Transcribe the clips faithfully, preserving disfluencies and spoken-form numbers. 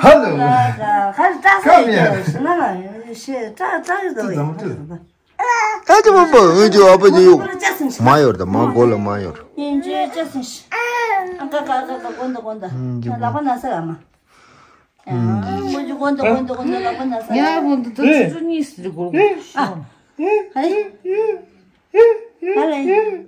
ཧ་ལོ། ཁ་ཁ་ཁ་ཁ་ཡོད་ཤི་ན་ལ་ཤི་ཁ་ཁ་ཡོད་དོ། ཨ་ཅོ་པ་པ། ཨ་ཅོ་པ་པ། ཨ་ཅོ་ཨ་པ་ཅོ་ཡོ། མ་ཡོར་ད་མ་གོ་ལ་མ་ཡོར། ཡིན་ཅི་ཅི་སི་ཤི། ཨ་ཀ་ཀ་ཀ་ཀ་གོན་དོ་གོན་དོ། ལ་པ་ན་ས་ལ་མ། ཨ་མོ་ཅོ་གོན་དོ་གོན་དོ་གོན་དོ་ལ་པ་ན་ས་ལ། ཡ་གོན་དོ་དོ་ཅི་ཅོ་ནི་སི་གོ་གོ། ཨ། ཧ་ལེ།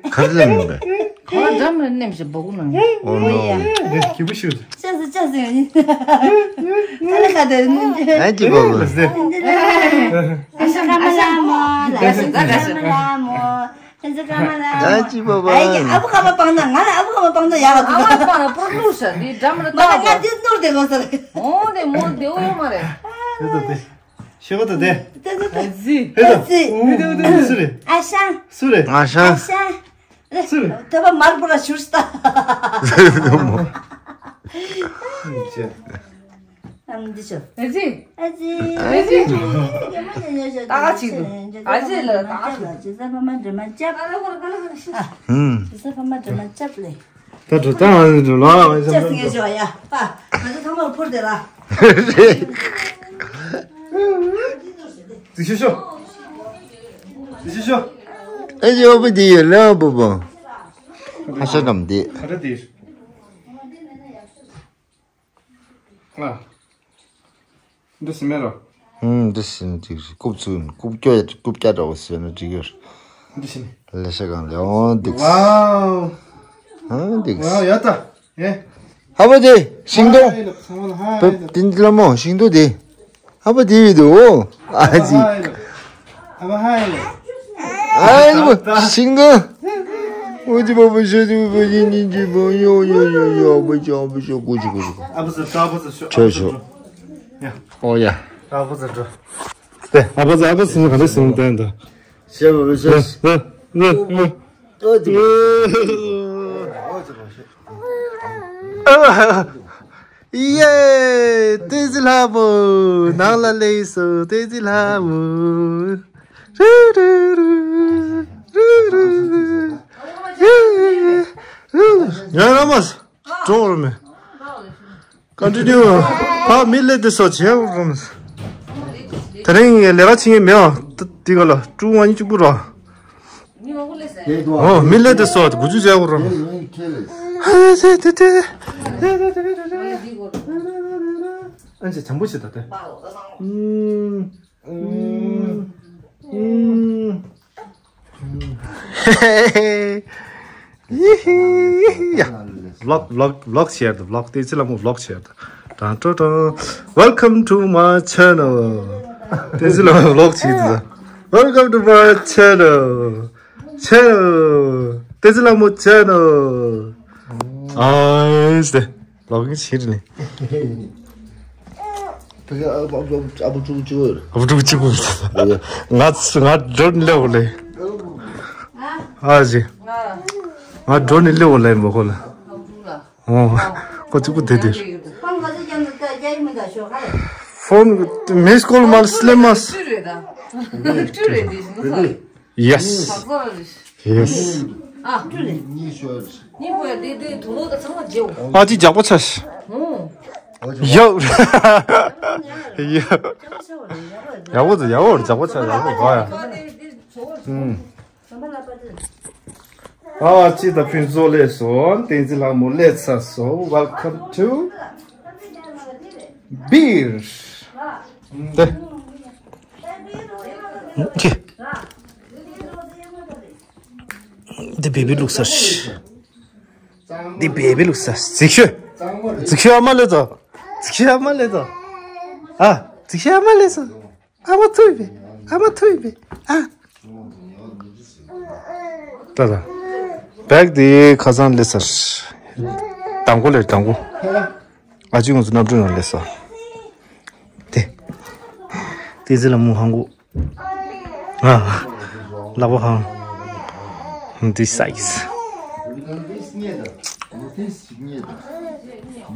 ག་རེ་ལབ་ཡིན་པས། ཁོ་འགྲམ་ལ་མནན་ཞིག་འབོག་ནང་། Oh no། འདི་སྐྱིད་པོ་ཞིག་རེད། ཅག་སི་ཅག་སི་ཡིན། ཁ་ལ་ཁ་དེ་ནི། ཨ་ཅི་བ་བ། ཨ་ཤ་ཀ་མ་ལ་མོ། ལ་ཤ་ཀ་མ་ལ་མོ། ཨ་ཅི་བ་བ། ཨ་ཡ་ཨ་བུ་ཁ་མ་སྤང་ན་ང་ལ་ཨ་བུ་ཁ་མ་སྤང་ན་ཡག་ཨ་མ་སྤང་ན་པོ་ལུ་ཤ་འདི་འགྲམ་ལ་ང་ལ་ང་འདི་ནོར་དེ་ལོ་ཟེར། འོ་དེ་མོ་དེ་འོ་ཡོད་མ་རེད། དེ་ད་དེ། ཤེས་པ་ད་དེ། དེ་དེ་དེ། ཨ་ཙི། ཨ་ཙི། སུ་རེད། ཨ་ཤ། སུ་རེད། ཨ་ཤ། ཨ་ཤ། སུ་རེད། དེ་བ་མར་པོ་ལ་ཞུར་སྟ། ཨམ་འདི་ཆོ། ཨ་ཙི། ཨ་ཙི། ཨ་ཙི། ད་ག་ཅིག་འདུག་ཨ་ཙི་ལ་ད་ག་ཅིག་ཇི་ས་ཕ་མ་འདྲེ་མ་ཅབ། ཨ་ལ་ཧོར་ག་ལ་ག་ལ་ཤི། ཨ། ཧུམ། ཇི་ས་ཕ་མ་འདྲེ་མ་ཅབ་ལེ། ད་དྲི་བཏང་ཨ་ནི་འགྲོ་ལ་ཨ་ཅག་སི་ངེ་ཞོ་ཡ། པ། ང་ཚོ་ཚང་མ་འཕུར་དེ་ལ། ཙི་ཤོ་ཤོ། ཙི་ཤོ་ཤོ། ཨེ་ཅོ་པ་དེ་ཡོད་ལ་པོ་པོ། ཧ་ཤ་ཀམ་དེ། ཁ་ཏ་དེ། ཨ། འདི་སི་མེ་རོ། ཧུམ། འདི་སི་ནི་ཅིག་རྐུབ་ཚུགས་རྐུབ་ཀྱོ་རྐུབ་ཀྱ་འདྲ་བོ་ཟེར་ན་འགྲིག་ཡོད། འདི་སི་ནི། ལེ་ཤ་གང་ལེ་འོང་འདུག་ཝའོ། ཧ་འདུག་ཝའོ་ཡ་ད། ཨེ། ཧ་བ་དེ་ཤིང་ཏོག་ཧ་ལ་ཧ་ལ་ཧ་ལ། ཏིན་ཏི་ལ་མོ་ཤིང་ཏོག་དེ། ཧ་བ་དེ་བི་དུ་ཨོ། ཨ་ཅི། ཧ་ལ་ཧ་ལ་ཧ་ལ། ཨ་ཅི་མོ་ཤིང་ཏོག་ཨོ་ཅི་པ་པ་ཤ་ཅི་པ་ཡིན་ཡིན་ཅི་པ་ཡོ་ཡོ་ཡོ་ཡོ། ཨ་བ་ཅི་ཨ་བ་ཅི་ཨ་བ་ཅི་ཀུ་ཅི་ཀུ་ཅི་ཀུ། ཨ་བ་ཅི་ཨ་བ་ཅི་ཆོས་ཆོས། ཨོ་ཡ། ཨ་བ་ཅི་ཨ་བ་ཅི་ག་རེ་ཟིན་དོན་དུ། ཤེས་པ་མི་ཤེས། ཨ་ཨ་ཨ་ཨ། ཨོ་ཅི། ཨོ་ཅི་པ་ཤ། ཡེ། བསྟན་འཛིན་ལྷ་མོ། ནང་ལ་སླེབས་སོང་བསྟན་འཛིན་ལྷ་མོ། རུ་རུ་རུ། ཡ་ར་མ་སོ། འགྲོ་རུ་མེ། ཀོན་ཊི་ནིའུ། ཕ་མི་སླེབས་དུས་སོ་བྱེད་རུ་མེ། དེ་རིང་ལས་ཀ་བྱེད་མཁན་མེད་ཨ། འདི་ག་ལ་ཀྲུང་ཝང་གཉིས་གཅིག་པུ་ར། ཨོ་མི་སླེབས་དུས་སོ་དགུ་བཅུ་བྱེད་རུ། ཨ་ཅེ་བྱམས་པོ་བྱེད་ད་དེ། ཨུམ། ཨུམ། ཡི་ཧི་ཡ། ཝི་ལོག་ཝི་ལོག་ཝི་ལོག་ཤེར་དང་ཝི་ལོག་བསྟན་འཛིན་ལྷ་མོ་ཝི་ལོག་ཤེར་དང་། ཀྲང་ཀྲང་ཀྲང་། Welcome to my channel. བསྟན་འཛིན་ལྷ་མོ་ཝི་ལོག་བྱེད་དང་། Welcome to my channel. Channel. བསྟན་འཛིན་ལྷ་མོ་channel. ཨ་ཙི། ལོག་གིན་ཕྱིར་ནི། ཕ་གི་ཨ་ཨ་ཨ་ཨ་བུ་ཕྲུག་གཅིག་པོ་ཡོད། ཨ་བུ་ཕྲུག་གཅིག་པོ་ཡོད། ང་ང་འགྲོ་ནི་སླེབས་འོ་ལེ། ཨ་ཅེ། ང་འགྲོ་ནི་སླེབས་འོ་ལེ་མོ་ཁོ་ལ། ཨོ། ཁོ་གཅིག་པོ་དེ་དེར། ཕོན་མིས་ཀོལ་མ་སླེབས་མ། Yes. Yes. ཨ་ཅི་རྒྱགས་པ་ཆ་ཤི། ཡོ། ཡོ། ཡག་པོ་ཡག་པོ་རྒྱགས་པ་ཆ་ཡག་པོ་ག་ཡ། ཨ་ཅི་ད་ཕུན་ཚོགས་སླེབས་སོང་བསྟན་འཛིན་ལྷ་མོ་སླེབས་ཚར་སོང་། Welcome to beer. དེ། འདི་བེ་བི་ལུག་སར། འདི་བེ་བི་ལུག་སར། ཙིག་ཤོད། ཙིག་ཤོད་ཨ་མ་ལེ་ཙོ། ཙིག་ཤོད་ཨ་མ་ལེ་ཙོ། ཨ། ཙིག་ཤོད་ཨ་མ་ལེ་ཙོ། ཨ་མ་ཐུབ་པས། ཨ་མ་ཐུབ་པས། ཨ། ད་ད། བེག་དེ་ཁ་སང་ལེ་སར། དང་པོ་ལེ་དང་པོ། ཨ་ཅི་ང་ཚོ་སྣབས་སྒྲོན་ནང་ལེ་སར། དེ། དེ་ཚེ་ལ་མུ་ཧང་གོ། ཨ། ལག་པ་ཧང་། འདི་སའིས།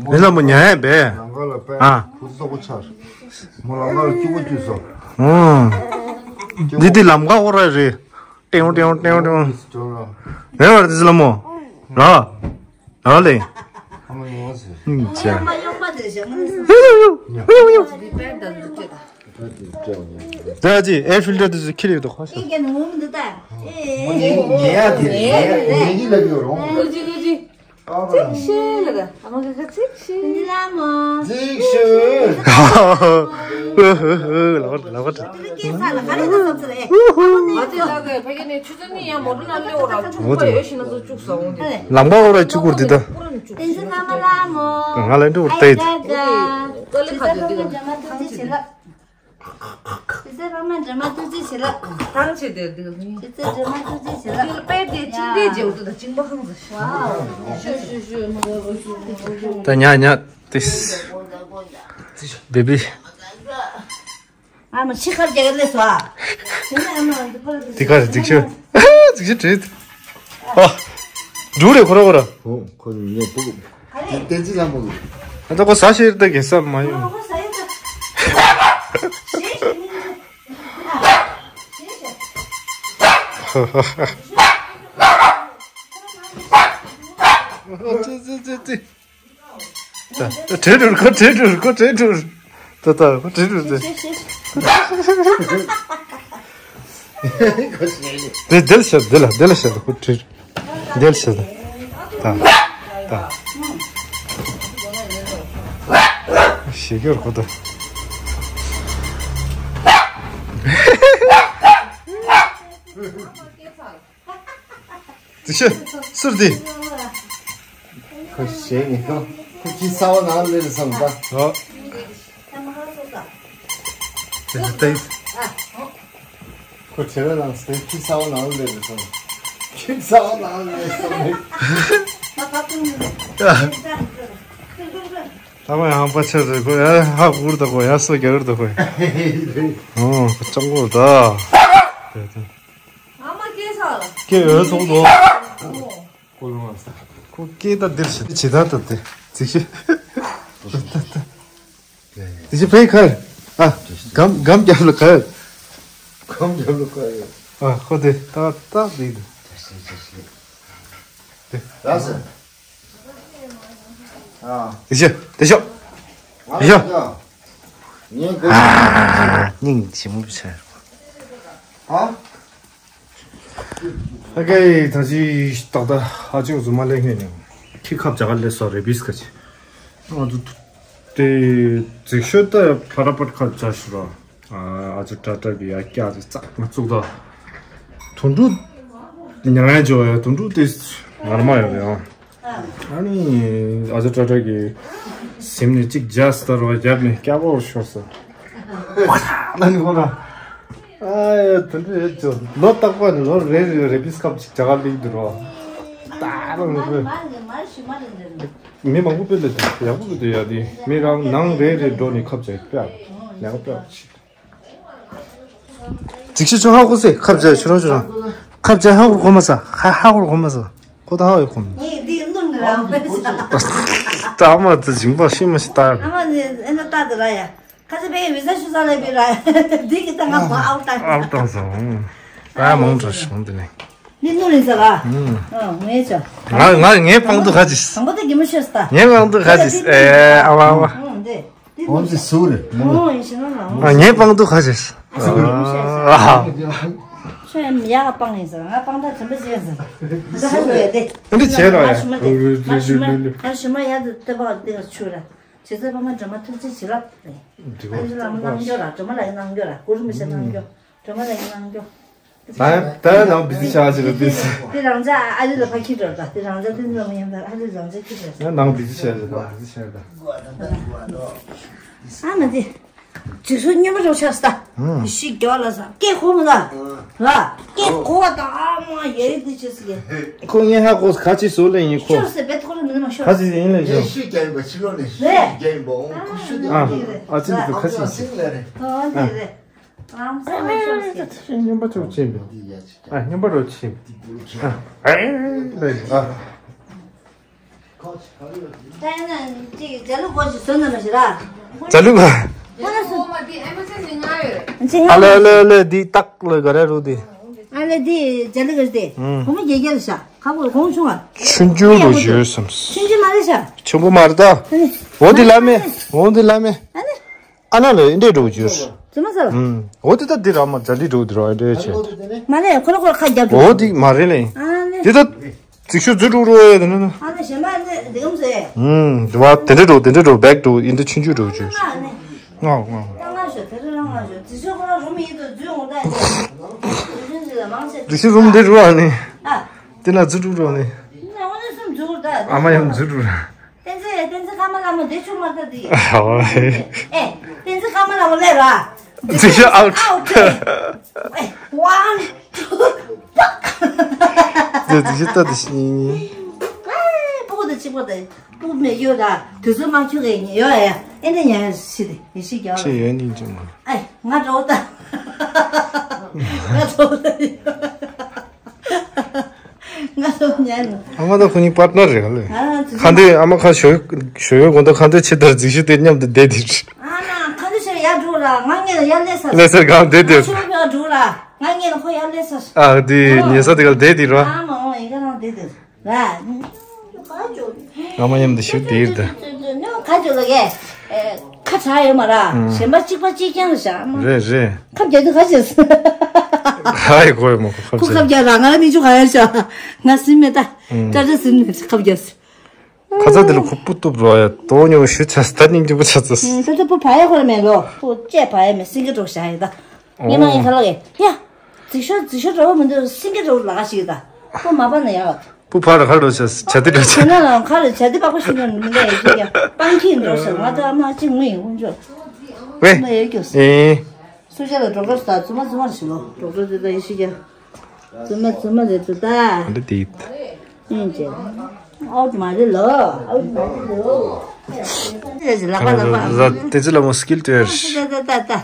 མི་ལ་མོ་ཉལ་ཡས་པས། ཨ། ཨོ། འདི་འདི་ལམ་ཁ་ཧོ་ར་རེད། ཏེའུ་ཏེའུ་ཏེའུ་ཏེའུ། རེད་བར་འདི་ལ་མོ། ར། ར་ལེ། ཨ་མ་ཡོང་ཟེར། ཨུམ་ཅེ། ད་ཅི་ཨེར་ཕིལ་ཊར་དེ་ཚོ་ཁྱེར་ཡོད་དོ་ཁ་ཤོ། ངེད་ཡ་དེ་རེད། ངེད་ཀྱི་ལབ་ཡོད་རོང་། ལོ་ཅི་ལོ་ཅི། ཚིག་ཤེས་ལ་ར། ཨ་མ་ག་ག་ཚིག་ཤེས། འདི་ལ་མོ། ཚིག་ཤེས། ལ་བ་ལ་བ་ཏྲ། ལམ་ཁ་འོག་ར་བཅུག་གུར་འདི་ད། ང་ལ་འགྲོ་བར་ཏེ་ད། དེ་ཚོ་ཕ་མ་འདྲ་མ་ཐུགས་རྗེ་ཆེ་ལ། དེ་ཚོ་ཕ་མ་འདྲ་མ་ཐུགས་རྗེ་ཆེ་ལ། ཐང་ཆད་དེ་འདུག་ནི། དེ་ཚོ་འདྲ་མ་ཐུགས་རྗེ་ཆེ་ལ། དེ་ལ་དཔེ་དེ་ཅིག་དེ་རྗེའུ་དུ་དང་ཅིང་པ་ཧང་ཟེར། ཤོ་ཤོ་ཤོ། ད་ཉ་ཉ་ཏིས། བེ་བི། ཨ་མ་ཕྱི་ཁར་རྒྱག་ལས་སོ། དེ་ག་རེ་འཇིགས་ཤོ། འཇིགས་ཤོ་བྲིས། ཨ། འབྲུ་རེ་ཁོ་ར་ཁོ་ར། ཨོ་ཁོ་ནི་ངས་ཕུག་བསྟན་འཛིན་ལྷ་མོ་གི། ཨ་ད་ཁོ་ཟ་ཤེས་རེད་ད་གེ་ས་མ་ཡོང་། ཙི་ཙི་ཙི་ཙི། ད་ད་བྲེལ་འགྲོ་ཁོ་བྲེལ་འགྲོ་ཁོ་བྲེལ་འགྲོ། ད་ད་ཁོ་བྲེལ་འགྲོ་ད། དེ་དེ་ལ་ཤར་དེ་ལ་དེ་ལ་ཤར་ཁོ་བྲེལ། དེ་ལ་ཤར་ད། ད་ད། ཤེས་ཀྱི་རེད་ཁོ་ད། དེ་ཤེས་སུར་དེ། ཁོ་ཞེས་ངེས་ཁོ་ཁོ་ཁྱི་ས་བ་ནང་ལས་ལ་སོང་ད། ཨོ། དེ་ལྟ་ཡིན། ཁོ་བྲེལ་བ་ནང་སྟེ་ཁྱི་ས་བ་ནང་ལས་ལ་སོང་། ཁྱི་ས་བ་ནང་ལས་སོང་ནས། ད་མ་ཡང་པ་ཆེ་རེད་ཁོ་ཡ་ཧ་གུར་ད་ཁོ་ཡ་སོ་རྒྱ་གར་ད་ཁོ་ཡ། ཨོ་ཁོ་ཅང་གོ་ད། ཨ་མ་སྐྱེས་ས་ལ། སྐྱེས་ཡོད་སོང་དོ། ཁོ་ལོ་མ་ས། ཁོ་སྐྱེས་ད་འདིར་ཞིག་ཇི་ལྟར་ད་དེ་ཇི་ཞིག་དེ་ཞིག་ཕེ་ཁར། ཨ། སྒམ་སྒམ་རྒྱབ་ལ་ཁར། སྒམ་རྒྱབ་ལ་ཁར། ཨ་ཁོ་དེ་ཏག་ཏག་དེ་དེ། ལགས་སོ། ཨ། དེ་ཞིག་དེ་ཤོག་དེ་ཤོག་ངས་དགོས། ཨ། སྙིང་ཞིམ་པོ་བྱས། ཨ། ཨ་ཀའི་ད་ཅི་ཏག་ཏག་ཧ་ཅང་བཟོ་མ་ལས་ངེས་ནས་ཁྱི་ཁབ་ཇ་ག་ལས་སོ་རེ་བིས་ཁ་ཅི། ང་ཚོ་དེ་འཛིག་ཤོད་ད་ཕ་ར་པར་ཁ་ཇ་ཤུ་ར། ཨ་ཅོ་ཏྲ་ཏྲ་གི་ཡ་ཀྱ་རེ་ཙག་ང་བཙུགས་ད། དུང་ཕྲུག་ཉ་ལན་ཅོ་ཡ་དུང་ཕྲུག་དེ་ངར་མ་ཡོད་རེད་ཨང་། ཨ་ནི་ཨ་ཅོ་ཏྲ་ཏྲ་གི་ཟིམ་ནས་གཅིག་ཇ་སྟར་བ་རྒྱབ་ནས་སྐྱ་བོར་ཤོར་སོང་། ཨ་ནི་ཁོ་ར། ཨ་ཡ་དུ་འདྲ་རེད་ཅོ། ལོ་རྟག་པ་ནི་ལོ་རེ་རེ་རེ་བིས་ཁབ་ཅིག་ཇ་ག་ལིག་འདུག་རོ། ད་རུང་ནི་ཁོས་མི་མང་པོ་སྤེལ་ལེ་དུ་ཡག་པོ་གི་དུ་ཡ་དེ་མི་རང་ནང་རེ་རེ་འགྲོ་ནས་ཁབ་ཅིག་སྤེལ་ལེགས་པོ་སྤེལ་ཅིག་ཅིག་ཤི་ཆུ་ཧ་གོ་སེ་ཁབ་ཅིག་ཆུ་རང་ཆུ་རང་ཁབ་ཅིག་ཧ་གོ་གོ་མ་ས་ཧ་ཧ་གོ་གོ་མ་ས་ཁོ་ད་ཧ་ཡོད་གོ་མ། ངས་འདི་ནོར་ནི་རང་བས་ས། ད་མ་ཙི་ཞིང་པ་ཤི་མ་ཤི་ད། ཨ་མ་ནི་ཨེ་ན་ད་དུ་ར་ཡ། ཁ་ཚ་བའི་བི་ས་ཤུ་ས་ལ་བི་ར་ཡ། འདི་གི་ད་ང་མ་ཨའུ་ཏང་། ཨའུ་ཏང་སོང་། ད་མང་དྲགས་བྱུང་དེ་ནས། འདི་ནོར་ཡིན་ས་ལ། ཨུམ། ཨ་ངས་ཅོ། ང་ང་ངའི་པང་དུ་ཁ་ཅིག་དང་པོ་ད་གི་མི་ཤོད་ས་ད། ངའི་པང་དུ་ཁ་ཅིག་ཨེ་ཨ་བ་ཨ་བ། ཨུམ་འདི། འདི་ཨོ་ནོར་འདི་ས། སུ་རེད་མོ། ཨོ་ཡིན་ཤི་ན་ལ་ཨོ། ཨ་ངའི་པང་དུ་ཁ་ཅིག་ཨ་ཅི་གི་མི་ཤོད་ས། ཨ། ཁྱོད་ཡང་ཡག་པང་ཡིན་ས་ང་པང་ད་དམ་པ་ཅི་ཡིན་ས། འདི་ཧ་ལུ་ཡ་དེ། འདི་བྱས་རོགས་ཡ། ང་ཞུ་མ་དེ་ང་ཞུ་མ་ང་ཞུ་མ་ཡ་དེ་ལྟ་བ་དེ་ཆུ་ར། བྱས་ཙང་ཕ་མ་འདྲ་མ་ཐུགས་རྗེ་ཆེ་ལབ་རེད། ཨ་ཅོ་ལ་མོ་གནང་རྒྱུ་ར་འགྲོ་མ་ལ་ཡིན་གནང་རྒྱུ་ར་གུ་རུ་མི་ཤེས་གནང་རྒྱུ་འགྲོ་མ་ལ་ཡིན་གནང་རྒྱུ། ད་ད་ནང་བི་ཟི་ཆགས་ཅི་ར་བི་ཟི། དེ་རང་ཅག་ཨ་རི་ལ་ཕ་ཁྱི་འགྲོ་ད་དེ་རང་ཅག་དེ་ནང་ཡིན་ད་ཨ་རི་རང་ཅག་ཁྱི་འགྲོ་ད། ཡང་ནང་བི་ཟི་ཆགས་ཅི་ད་བི་ཟི་ཆགས་ད། ཨ་མ་དེ། ཅིག་སུ་སྨྱོན་པ་རོ་ཆགས་ད། ཤི་རྒྱ་ལ་ས་སྐད་གོ་མ་ད། ལ་སྐད་གོ་བ་ད་ཨ་མ་ཡེ་དེ་ཅི་ཟེར་གི། ཁོ་ངས་ཧ་གོ་ག་ཅི་བཟོ་ལེ་ཡིན་ཁོ། ཤོར་སེ་བེད་ཁོ་ལ་མི་ནི་མ་ཤོར། ག་ཅི་ཡིན་ལེ་ཡིན། ཤི་རྒྱ་ཡིན་པ་ཕྱི་ལོགས་ནས་ཤི་རྒྱ་ཡིན་པ་འོང་ཁོ་ཤི་དེ། ཨ་ཨ་ཅི་འདི་ག་ཅི་ཡིན། ཨ་འདི་རེད། ཨ་མ་ས་མ་ཤོར་སེ། སྨྱོན་པ་ཅོག་ཅེས་འདི་ཡ་ཅི། ཨ་སྨྱོན་པ་རོ་ཅི། ཨ་ཨེ་ལེ་ཨ། ད་ཡིན་ན་ཅིག་ཇ་ལུ་གོ་ཞིག་བཟོ་ན་མ་ཞིག་ར། ཇ་ལུ་ག་ཁོ་ན་སུ། ཨ་ལེ་ཨ་ལེ་ཨ་ལེ་འདི་སྟག་ལ་ག་རེ་རུ་དེ། ཨ་ལེ་འདི་ཇ་ལུ་ག་དེ། ཨུམ། ཁོ་མོ་རྒྱལ་རྒྱལ་ཤ། ཁ་བོ་གོང་བྱུང་ཨ། ཆུང་ཆུང་རུ་བཞུར་སམ། ཆུང་ཆུང་མ་རེད་ཤག་ཆེན་པོ་མ་རེད་ད། ཨ་ནི། འོ་འདི་ལ་མེ། འོ་འདི་ལ་མེ། ཨ་ནི། ཨ་ན་ལ་འདྲེ་འགྲོ་བཞུར། རྫུན་མ་ཟེར། ཨུམ། འོ་འདི་ད་འདི་ར་མ་ཛ་ལི་འགྲོ་འདི་ར་འདྲེ་ཆེ། མ་རེད་ཁོ་ར་ཁོ་ར་ཁ་རྒྱབ་འགྲོ། འོ་འདི་མ་རེད་ལེ། ཨ་ནི། འདི་ད། རྫིག་ཤོས་རྫུ་དྲུག་རོ་ཡ་དེ་ནི། ཨ་ནི་གཞན་པ་ནི་འདི་གམ་ཟེར། ཨུམ། འདི་བ་དེ་འདྲེ་འགྲོ་དེ་འདྲེ་འགྲོ་བེག་འགྲོ་ཡིན་འདི་ཆུང་ཆུང་འགྲོ་བཞུར། ཨ་ནི། ང་ང་། ང་ང་ཤོ་དེ་རུ་རང་ང་ཤོ་རྫིག་ཤོས་ཁོ་ར་རུམ་ཡིན་དུ་རྫུན་འོང་ད་ཡིན། རྫུན་ཟེར་ལ་མང་ཆེ། རྫིག་ཤོས་རུམ་འདི་རུ་ཨ་ནི། ཨ། དེ་ན་རྫུ་དྲུག་རོ་ནི། ན་འོ་ནི་སུམ་རྫུ་རུ་ད། ཨ་མ་ཡང་རྫུ་དྲུག་ར། བསྟན་འཛིན་བསྟན་འཛིན་ཀརྨ་ལྷ་མོ་འདི་ཆུང་མ་ད་འདི། ཨ་ཨེ། བསྟན་འཛིན་ཀརྨ་ལྷ་མོ་ལས་ར། རྫིག་ཤོས་ཨའུ་ཊི། ཨའུ་ཊི། ཨེ། ཝན་ཊུ་པག་རྫིག་ཤོས་ད་འདི་ཤི། ཨེ། སྤུ་གུ་དང་གཅིག་པ་དང་སྤུ་མེ་ཡོད་ད། དུས་ཚོད་མ་ཁྱོད་ཀྱི་ཡོད་ཨེ། ཨེ་འདི་ཉལ་ཤི་དེ་ཡེ་ཤི་རྒྱག་ཤི་ཡོད་ནི་ཅི་མ། ཨེ། ང་འགྲོ་ད། ང་འགྲོ་ད། ང་ཚོ་ཉན། ཨ་མ་དང་ཁོ་གཉིས་པར་ཊི་ནར་རེད་ག་ལེ། ཨ་ཙི་ཙི། ཁ་འདོན་ཨ་མ་ཁ་ཞོ་ཞོ་ཡོད་དགོང་དག་ཁ་འདོན་ཆེ་ལྟར་རྫིག་ཤོས་དེ་མཉམ་དུ་བསྡད་དེ། ཨ་ན་ཁ་འདོན་ཆེ་ཡར་འགྲོ་ར་ང་ངས་ཡར་སླེབས་ས། སླེབས་སར་གང་བསྡད་དེ། ང་ཆུ་བོ་ཕྱོགས་འགྲོ་ར་ང་ངས་ཁོ་ཡར་སླེབས་ས། ཨ་དེ་ཉལ་ས་དེ་ག་བསྡད་དེ་ར། ཨ་མ་འོ་ཡི་ག་རང་བསྡད་དེ་ར། ཨ་མ་མཉམ་དུ་ཞུ་དེ་ཡིན་ད། ཁ་ཅོ་ལ་གས། ཁ་གྲག་ཡོད་མ་ར། གཞན་པ་གཅིག་པ་གཅིག་རྐྱང་བཞག་མ། རེད་རེད། ཁབ་རྒྱག་དུས་ཁ་ཅེས། ཧའི་གོ་ཡོད་མ་གོ་ཁབ་ཁུ་ཁབ་རྒྱག་ར་ང་ལ་མི་ཆུ་ག་ཡ་ཤ། ང་སིམ་མེད་ད། ཀྲ་ཀྲ་སིམ་མེད་ཁབ་རྒྱག་ཁ་ཚ་དེ་ལ་ཁུ་པུ་ཏུབ་རོ་ཡ་དོ་ཉོ་ཤུ་ཆ་ས་ད་སྙིང་རྗེ་པོ་ཆ་ཚ། ད་ད་པུ་བ་ཡ་ཁོ་ར་མེད་ལོ། པུ་ཅེ་བ་ཡ་མེད་སིང་གེ་གྲོགས་བཞག་ཡ་ད། ངས་མ་ཡིན་ཁ་ལོ་གས་ཡ། རྫིག་ཤོས་རྫིག་ཤོས་འགྲོ་བ་མི་འདུག་སིང་གེ་གྲོགས་ལ་ཁ་ཞིག་ད། པུ་མ་པ་ན་ཡ། པུ་ཕར་ཁ་ལོ་ཆ་ཆ་དེ་འདྲ་ཆ། ཁྱེད་རང་ལ་ཁ་ལ་བྱ་དེ་པགས་པ་ཤི་ན་མི་འདྲ་ཡེ་ཤེས་ཀྱང་སྤང་ཁྱི་འགྲོ་ཟེར་ང་ཚོ་ཨ་མ་གཅིག་ངུ་ཡིན་དཀོན་མཆོག་ཝེ། ཨ་མ་ཡོད་སྐྱོ་ཟེར། ཨེ། སུ་ཇ་ལ་ཌོག་ཊར་ཟེར་ད་ཙུ་མ་ཙུ་མ་རེ་ཞུ་ལོ་ཌོག་ཊར་དེ་ད་ཡེ་ཤེས་ཀྱང་ཙུ་མ་ཙུ་མ་རེ་ཙུ་ད། འདི་དེ་ཡིན། ཨའུ་ཊི་མ་རེད་ལོ། ཨའུ་ཊི་མ་རེད་ལོ། ཨེ་ཟེར་ལག་པ་ལག་པ། ད་ད་ད་ད་ད།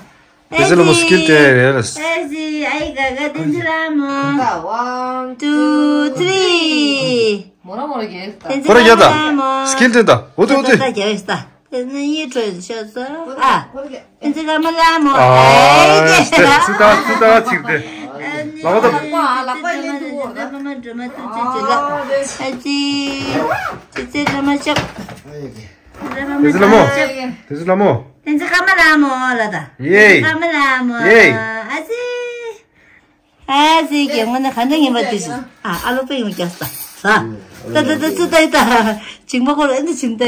དེ་ཚོ་ལ་མོ་སྐིལ་ཏེ་རེ་རེ་ལ། ཨེ་ཟི་ཨའི་ག་ག་བསྟན་འཛིན་ལྷ་མོ། One, two, three. མོ་ར་མོ་ར་གེ་ད། བསྟན་འཛིན་ཁོ་ར་ཡ་ད། ལྷ་མོ། སྐིལ་ཏེ་ད། འོ་དེ་འོ་དེ། ད་ད་རྒྱ་ཡིས་ད། བསྟན་འཛིན་ཡིད་འཕྲོག་ཤ་ཚ། ཨ། བསྟན་འཛིན་ལྷ་མོ་ལྷ་མོ། ཨ་ཨའི་གེ་ད། ཙི་ད་ཙི་ད་ཅིག་དེ། ལག་པ་ད། ལག་པ་ལ་ལེན་དུ་འོ་ད། ཨ་ཙི། ཙི་ཙི་ལྷ་མོ་ཤོག་དེ་ཚོ་ལ་མོ། དེ་ཚོ་ལ་མོ། བསྟན་འཛིན་ཀརྨ་ལྷ་མོ་ལ་ད། ཡེ། ཀརྨ་ལྷ་མོ། ཡེ། ཨ་ཙི། ཨ་ཙི་གི་ངོ་ནས་ག་འདྲ་ཡིན་པ་དེ་ཞིག་ཨ་ཨ་ལོ་པེ་ཡོང་རྒྱག་ས། ད་ད་ད་ཙི་ད་ད། ཇིང་པ་ཁོ་ལ་ཨེ་འདི་ཇིང་ད།